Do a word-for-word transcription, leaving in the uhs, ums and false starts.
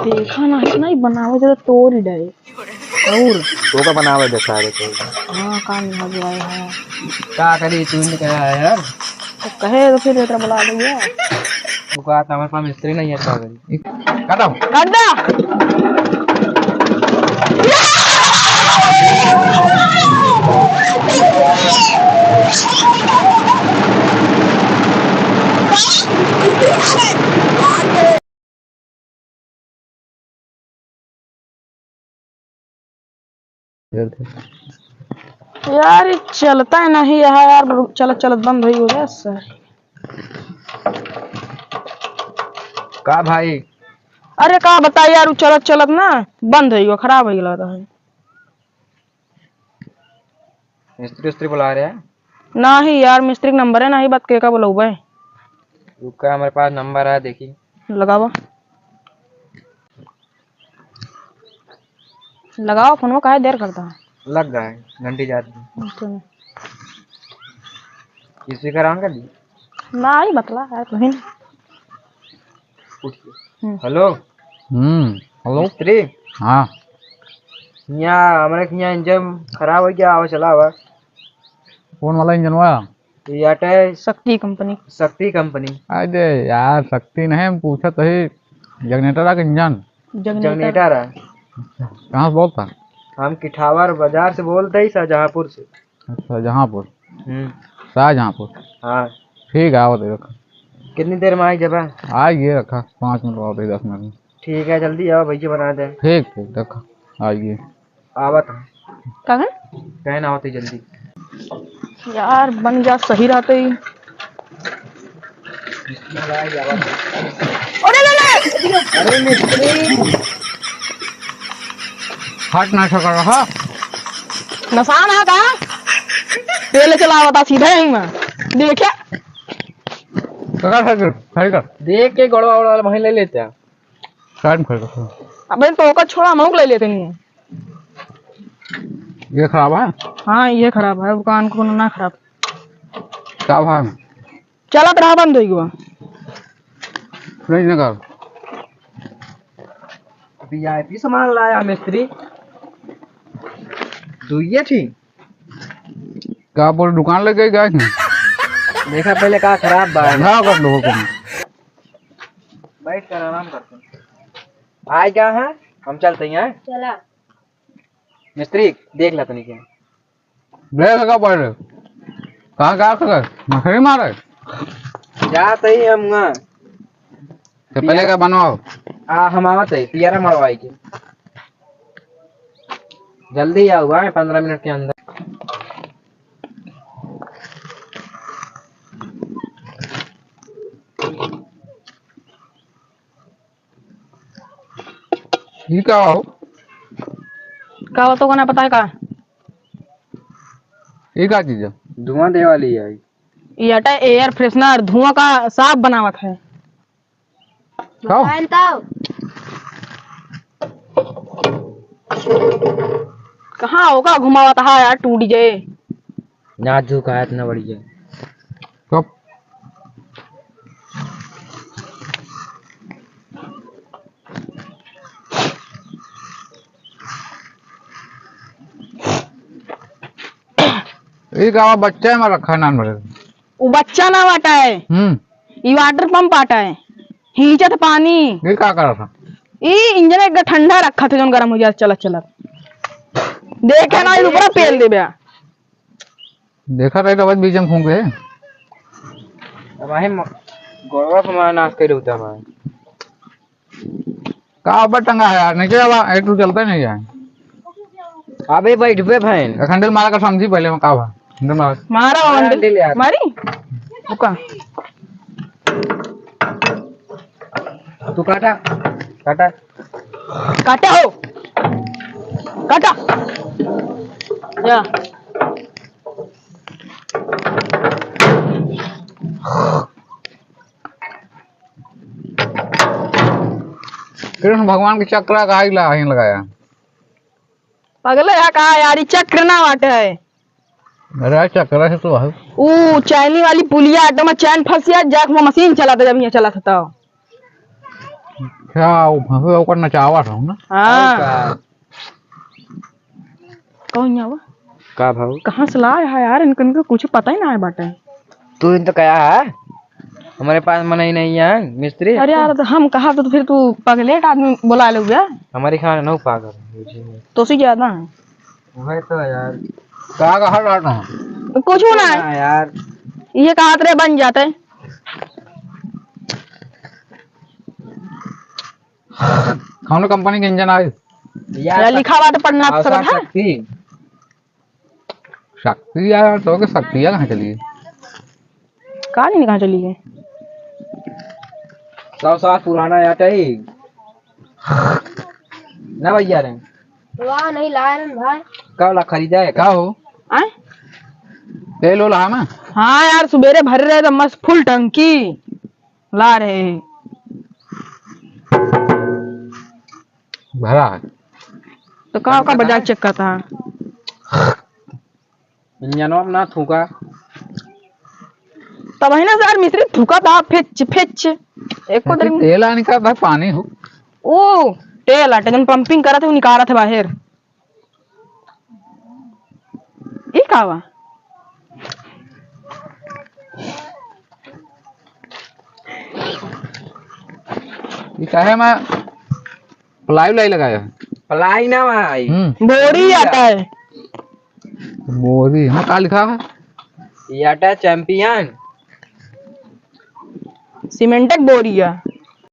देखा ना, इतना ही बनावे दे तो तोड़ ही डरे। और तो का बनावे दे सारे को। हाँ, काम हो गया है। का करी, तू नहीं कहा है यार। तो कहे तो फिर इतना बुला देंगे। तू कहा था, हमारे पास मिस्त्री नहीं है, का करी? काटा। काटा। यार, ये चलता ही नहीं है यार, चलत चलत बंद हो गया सर। का भाई? अरे का बताई यार, उ चलत चलत ना बंद हो गया, खराब हो गया लगता है। मिस्त्री उस्त्री बुला रहे हैं? नाही यार, मिस्त्री के नंबर है नाही, बात के का बुलउबे? रुका, हमारे पास नंबर है, देखी। लगावा। लगावा फोनवा, काहे देर करता है? लग गए, घंटी जाती। अच्छा। किसी का रंग कर दी? नाही बतला है, तुहिन। उठ के। हम्म। हेलो। हम्म, हेलो। मिस्त्री। हाँ। यहाँ, हमारे के यहाँ इंजन खराब हो गया, आवा चला आवा। कौन वाला इंजन हुआ? ये आटा है। शक्ति कंपनी। शक्ति कंपनी। अरे यार, शक्ति नहीं, हम पूछत ही जनरेटर का इंजन। जनरेटर। जनरेटर है। कहाँ से बोलता? हम किठावर बाजार से बोलते ही, शाहजहाँपुर से। अच्छा, जहाँपुर। हम्म। शाहजहाँपुर। हाँ। ठीक है, आवत है, रखा। कितनी देर में आई जबा? आ ये रखा, पाँच मिनट और दे, दस मिनट में। ठीक है, जल्दी आओ, भैया बना दे। ठीक, ठीक, रखा, आइए। आवत है। का है? कहना होते जल्दी। यार, बन जा, सही रहते ही। अरे ले ले! अरे मिस्त्री! हट ना सका रहा। नसान है का? तेल चलावता सीधे ही में। देखे? सका सका, सही कर। देख के गोड़वा वोड़वा वाला वहीं ले लेते हैं। साइड में खड़े कर। अबे तो ओकर छोड़ा, हम लोग ले लेते नहीं। ये खराब है? हाँ, ये खराब है, दुकान को ना खराब। का भाव? चलत रहा बंद होई गवा। नहीं, नहीं कर। वीआईपी सामान लाया मिस्त्री। दुइये ठीक। का बोल, दुकान लग गई गाय की? देखा पहले का खराब बा। ना कर दो हुकुम। बैठ कर आराम करते हैं। आए क्या है? हम चलते हैं। चला। मिस्त्री, देख ला तनी के। ब्रेक लगा पड़ रहे। कहाँ, कहाँ से गए? मछली मारे? जात ही हम वहाँ। तो पहले पियर का बनवाओ। आ, हम आवत है, पियरा मरवाई के। जल्दी आओ भाई, पन्द्रह मिनट के अंदर। ई का हो? का हो, तो को ना पता है का? ई का चीज है? धुआं दे वाली है। ये हटा air freshener, धुआं का साफ बनावत है। का हो? बताएं तो। कहाँ होगा घुमावत है यार, टूट जाए। नाजुक है इतना बढ़िया। कब? ई का बच्चा में रखा नान भरे। उ बच्चा ना बाटा है। हम्म। ई water pump बाटा है। हींचत पानी। ये का करत है? ई इंजन एक ठंडा रखा था, जौन गरम हो जाए चलत चलत। देखे ना, ई ऊपर पेल देबे। देखा रहे तो बस बीच में फूंक दे। अब आहे म-, गोड़वा को मार नाश कर देता है। का ऊपर टंगा है यार, नीचे वाला एक तो चलता नहीं है। अबे बैठ बे बहन। एक हैंडल मारा का समझी पहले में का बा। हैंडल मारा। मारा मारा हैंडल। हैंडल यार। मारी? रुका। तू काटा, काटा। काटा हो। काटा। या। कृष्ण भगवान के चक्र का आग ला, आग लगाया। पगले है का यार, ई चक्र ना बाटे है। अरे चक्र है तो है। ऊ चाइनी वाली पुलिया आटो में चैन फंसिया, जाक में मशीन चलाता, जब यहाँ चलाता था। अच्छा, वो भैंस ओकर नचावत हूँ ना। हाँ। और का? कौन है वो? का भाऊ? कहाँ से लाए है यार, इनकन के कुछ पता ही ना है बाटे। तू इन तो कहा है, हमारे पास मनई नहीं है मिस्त्री। अरे यार, तो हम कहा तो फिर तू पगलेट आदमी बुला ले गया। हमारी खान नौ पागल। तो सी ज्यादा है। वही तो यार। का कहा रहता है? कुछ ना है। हाँ यार। ये कहा तेरे बन जाते। कौन कंपनी के इंजन आए? यार, यार, लिखा हुआ तो पढ़ना और सकत है। शक्ति। शक्ति यार, तो के शक्ति यार कहाँ चली गई? का नहीं, कहाँ चली गई? सौ साल पुराना यार, कहीं ना भैया रे। वाह, नहीं लाए रे भाई। का वाला खरीदा है का? का हो? आय? तेल ओल है ना? हाँ यार, सुबेरे भर रहे तो मस्त फुल टंकी ला रहे हैं। भरा है। तो का, का बजाज चक्का था? इंजनवा में ना थूका। तब है ना सर, मिस्त्री थूका था, फिच, फिच। एको अच्छा, तरी तेल आने का भाई पानी हो। ओ, तेल आटे, जन पंपिंग करत है, वो निकारत है बाहर। ई का बा? ई काहे में प्लाई उलाई लगाया है? प्लाई ना भाई। हम्म। बोरी बोरी आता है। बोरी, हाँ, का लिखा है? याटा चैंपियन। सीमेंट के बोरिया।